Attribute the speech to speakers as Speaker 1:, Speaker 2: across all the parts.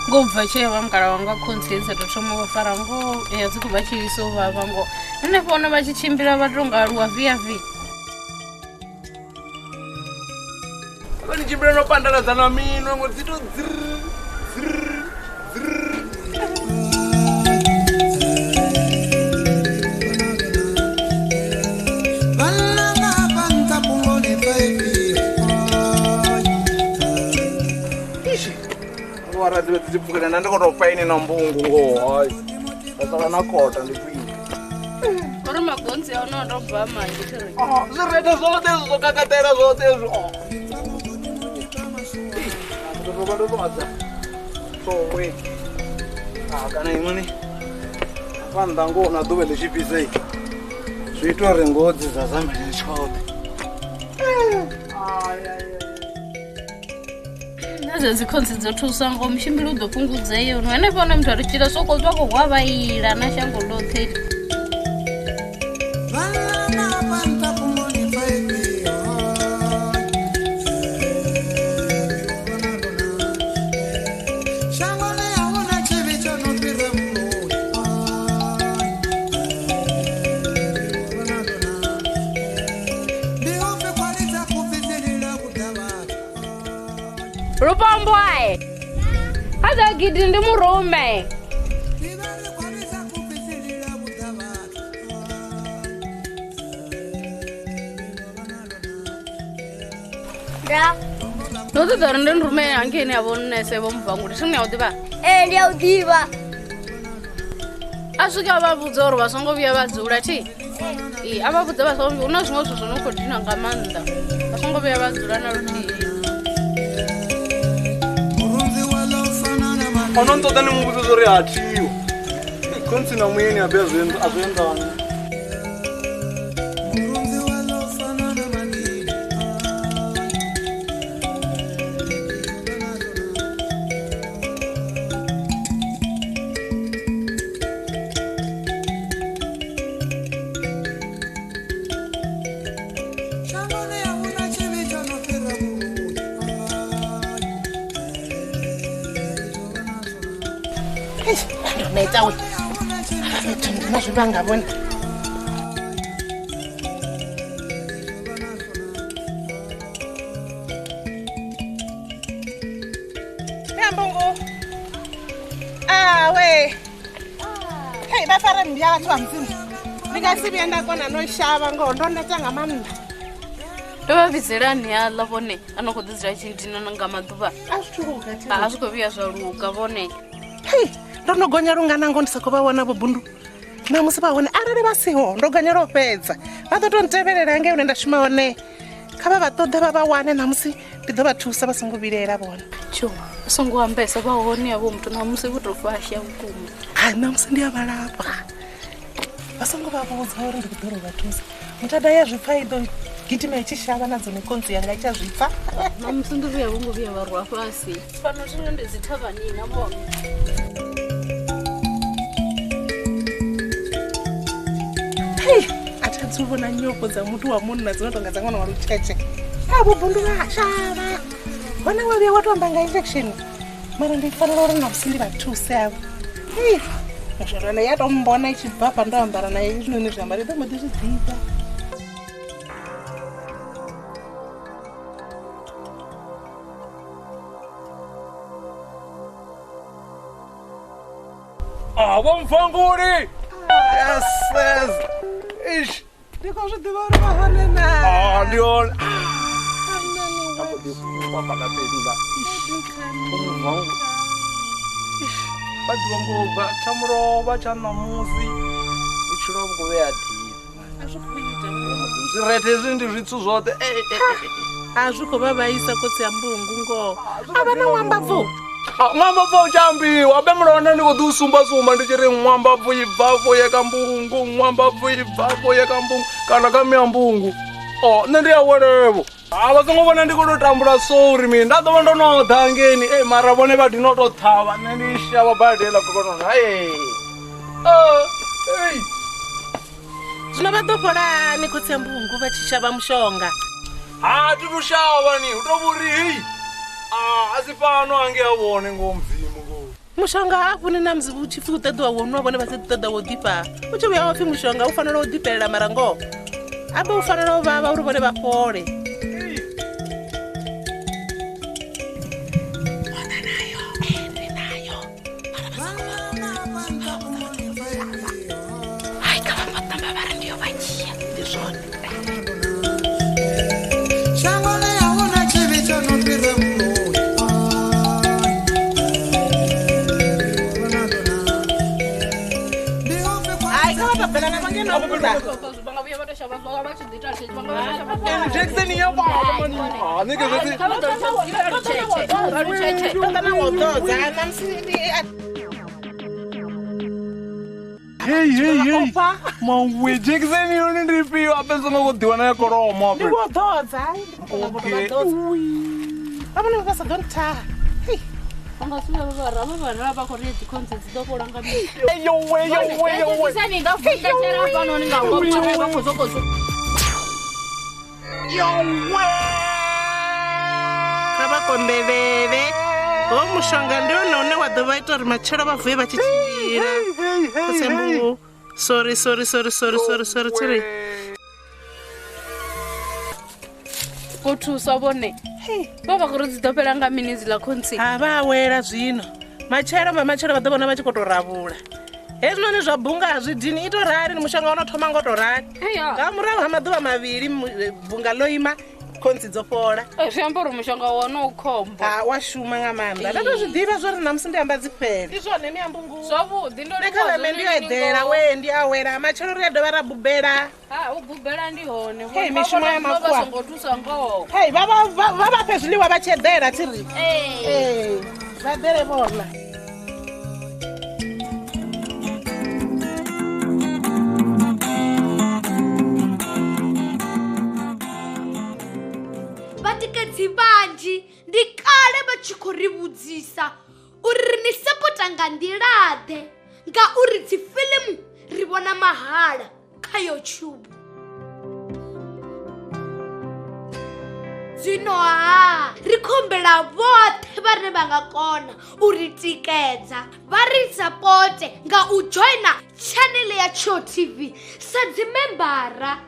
Speaker 1: Ngobva tshee mukala wanga khonsense to thoma vha fara ngo ya dzi khou vha tshilisa u vhavha ngo hanefho ono vha tshi tshimbila vha tonga aluwa viavi
Speaker 2: vha ni tshimbila no pandaladza na minwe ngo dzi to dzirr dzirr dzirr. Dzi pfukela nda ndi khou tou pfa ini na mbungu ngoho hai nda sala na kota ndi khwine
Speaker 1: uri magonzi a ono ndo bva manzhi thiri
Speaker 2: zwi rethe zwoṱhe hezwi zwo kakatela zwoṱhe hezwi ndo tovha ndo lwadza ṱhowe kana iṅweni hafha nnḓa ngoho na ḓuvha ḽi tshi fhisa zwi ita uri ngoho dzi zazamele tshoṱhe.
Speaker 1: Na dzi khonzi dzo thusa ngo mutshimbili u ḓo fhungudzea ono hanefho hone muthu a ri tshila soko zwa khou hwavhaila na shango ḽoṱhe. Lupombwe haza gidi ndi murume.
Speaker 3: Nda
Speaker 1: ndo ṱoḓa uri ndi nrume hangeini ya vhonese vho mubvanguli thi ni a u ḓivha?
Speaker 3: Ee, ndi a u ḓivha.
Speaker 1: A swika vha vhudza uri vha songo vhuya vha dzula thi? Ee, a vha vhudza vha songo, hu na zwiṅwe zwithu zwo no khou dina nga maanḓa, vha songo vhuya vha dzula na luthihi.
Speaker 2: Ono nṱoḓa ni muvhudze uri a thiho khonsi na muyeni a bea a zwi enḓani.
Speaker 4: Vanga vona Mbongo we hey va fara mbiya batho ba mtsimo ndi nga si vhuya nda kona no shavha ngoho ndo neta nga maanḓa.
Speaker 1: Ndo vha vhidzelani haḽa vhone a no khou ḓi dzula tshindina nga maḓuvha
Speaker 4: a zwi thu luga thi
Speaker 1: a zwi khou vhuya zwa luga vhone.
Speaker 4: Hei ndo no gonya lungana ngo ndi sa khou vha wana vho bundu na musi vha hone arali vha siho ndo gonyela u fhedza vha ḓo tou ntevhelela ngei hune nda shuma hone kha vha vha ṱoḓe vha vha wane namusi ndi ḓo vha thusa vha songo vhilela vhone.
Speaker 1: Tsho vha songo ambesa vha hone avho muthu namusi vho tou fasha vhukuma.
Speaker 4: Hai namusi ndi a vha lafha vha songo vha vhudza uri ndi khou ḓo ri vha thusa muthada ya zwi pfa i ḓo Gidima i tshi shavha na dzone konzi yanga i tsha zwi pfa.
Speaker 1: Na musi ndi vhuya vho ngo vhuya vha rwa fhasi. Fhano zwino ndi dzi thavhani na vhone.
Speaker 4: Hei, a thi athu vhona nyofho dza muthu wa munna dzi no tonga dza ṅwana wa lutshetshe. A vho bundu vha shavha. Hone wa vhuya wa to amba nga injection. Mara ndi fanela uri na musi ndi vha thuse avho. Hei, mushorwana ya to mbona i tshi bva hafha ndo ambara na hezwinoni zwiambaro i ḓo mbo ḓi zwi ḓivha.
Speaker 2: Ah, vho Mfanguli! Yes, yes. Ish.
Speaker 4: Ndi khou zwi ḓivha uri vha hone na.
Speaker 2: Ah, ndi hone. Nda mbo ḓi fhufha fhaḽa fhethu nda. Mfanguli. Ish. Vha ḓivha ngo bva tsha mulovha tsha ṋamusi. Vhutshilo vhu khou vhea ḓivha.
Speaker 4: A zwi khou ita.
Speaker 2: Zwirethe hezwi ndi zwitswu zwoṱhe. Eh, eh, eh, eh.
Speaker 4: A zwi khou vha vhaisa khotsi a mbungu ngoho. A vha na ṅwambabvu.
Speaker 2: Ṅwambabvu a u tsha ambiwa abe mulona ndi khou ḓi u sumba sumba ndi tshi ri ṅwambabvu i bvafho ye ka mbungu ṅwambabvu i bvafho ye ka mbungu kana ka mia mbungu o nṋe ndi awelevho a vha songo vhona ndi khou tou tambula sori mini nda ḓo vha ndo no ḓa hangeini e mara vhone vha dino tou ṱhavha nṋe ndi shavha badi heiḽa kokonono ei ei
Speaker 4: Zwino vha ḓo fholani khotsi a mbungu vha tshi shavha mushonga.
Speaker 2: Ha thi tu shavha ni hu tou vhori hei a si fhano hangei ha vhone ngoho mudzimu ngoho.
Speaker 4: Mushonga hafhuni na musi u tshi pfi u ṱoḓiwa wo nwa vhone vha si ṱoḓa wo ḓifha. U tshi vhuya wa pfi mushonga u fanela u ḓifhelela mara ngoho abe u fanela u vhavha uri vhone vha fhole. Hai kha vha mbo vha ri ndi yo vha dzhia. Ndi zwone.
Speaker 5: Shangoni a hu na tshivhi tsho no fhira vhuloi.
Speaker 4: Hai kha vha tou bvela na mangeno nnḓa.
Speaker 1: Vha nga vhuya vha to shavha vha vha tshi ḓi ita tshetshe vha nga vha to shavha.
Speaker 2: Jackson ya vhavha mani a nṋe ke zwoṱhe
Speaker 1: Kha vha ḓo lutshetshe. Vha lutshetshe.
Speaker 4: Ṱoḓa na wo ḓodza na musi ndi a
Speaker 2: Hey, hey, hey.
Speaker 4: Ofha.
Speaker 2: Mawe Jackson yone ndi ifhio ape songo khou ḓiwana ya kholomo
Speaker 4: Ndi
Speaker 2: ape.
Speaker 4: vho ḓodza. Hai, ndi khou ṱoḓa
Speaker 2: Okay.
Speaker 4: vha ḓodza. Vha vhone vha sa ḓo nthaha. Hei.
Speaker 1: Vha nga si vhuya vha vha vha vha khou ri dzi khonzi dzi ḓo fhola nga mini.
Speaker 2: Yo we yo we yo we.
Speaker 1: Sani nga vunḓa tshera hafhanoni nga ngomu vha khou sokou
Speaker 2: Yo we.
Speaker 4: Kha vha konḓelele. Ho mushonga ndi wone une wa ḓo vha ita uri matshelo vha vuye vha tshi tshimbila.
Speaker 2: Hey, hey,
Speaker 4: Khotsi a
Speaker 2: hey.
Speaker 4: mbungu. Sorry, sorry, sorry, sorry, sorry, sorry, sorry.
Speaker 1: khou thusa vhone. Vha vha khou ri dzi ḓo fhela nga mini dziḽa khontsi.
Speaker 4: Ha vha awela zwino. Matshelo vha matshelo vha ḓo vhona vha tshi khou tou ravhula. Hezwinoni zwa bunga a zwi dini i to rali ni mushonga wo no thoma ngo to rali.
Speaker 1: Eya.
Speaker 4: Nga murahu ha maḓuvha mavhili bunga ḽo ima khontsi dzo fhola.
Speaker 1: Zwi amba uri mushonga wone u khombo.
Speaker 4: Ha wa shuma nga maanḓa. Nda to zwi ḓivha zwo ri namusi ndi amba dzi fhele. Ndi zwone mi ambungu.
Speaker 1: Zwavhuḓi ndo
Speaker 4: Nṋe kha vhame ndi yo eḓela we ndi awela matshelo ri a dovha ra bubela.
Speaker 1: Ha u bubela ndi hone.
Speaker 4: Hei, mishumo ya
Speaker 1: Vha
Speaker 4: makhuwa.
Speaker 1: songo thusa ngoho.
Speaker 4: Hei vha vha vha vha fhe zwiḽiwa vha tshi eḓela thi ri.
Speaker 1: Ee.
Speaker 4: Ee, vha eḓele vhona.
Speaker 3: Vhatikedzi vhanzhi ndi kale vha tshi khou ri vhudzisa uri ri ni sapota nga nḓila-ḓe ngauri dzi fiḽimu ri vhona mahala kha YouTube. Zwino ha ri khou humbela vhoṱhe vhane vha nga kona u ri tikedza vha ri sapote nga u dzhoina tshanele ya Tsho TV sa dzi membara.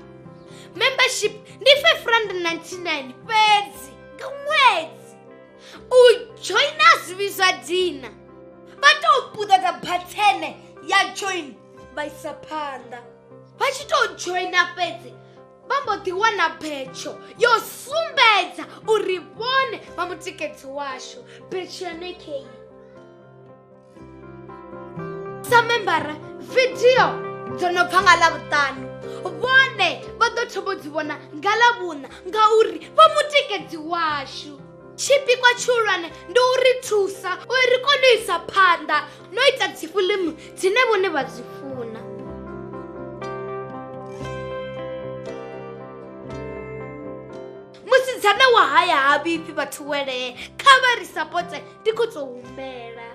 Speaker 3: Membership ndi 599 fhedzi nga ṅwedzi. U joina zwi vhidzwa dina. Vha tou puṱedza bathene ya join vha isa phanḓa. Vha tshi tou joina fhedzi vha mbo ḓi wana betsho yo sumbedza uri vhone vha mutikedzi washu. Betsho yone kei. Sa membara vidio dzo no bva nga Ḽavhuṱanu vhone vha ḓo thoma u dzi vhona nga Ḽavhuṋa ngauri vha mutikedzi washu. Tshipikwa tshihulwane ndi u ri thusa uri ri kone u isa phanḓa no ita dzi fiḽimu dzine vhone vha dzi funa. Musidzana wa haya ha vhifhi vhathu welee, kha vha ri sapote, ndi khou tou humbela.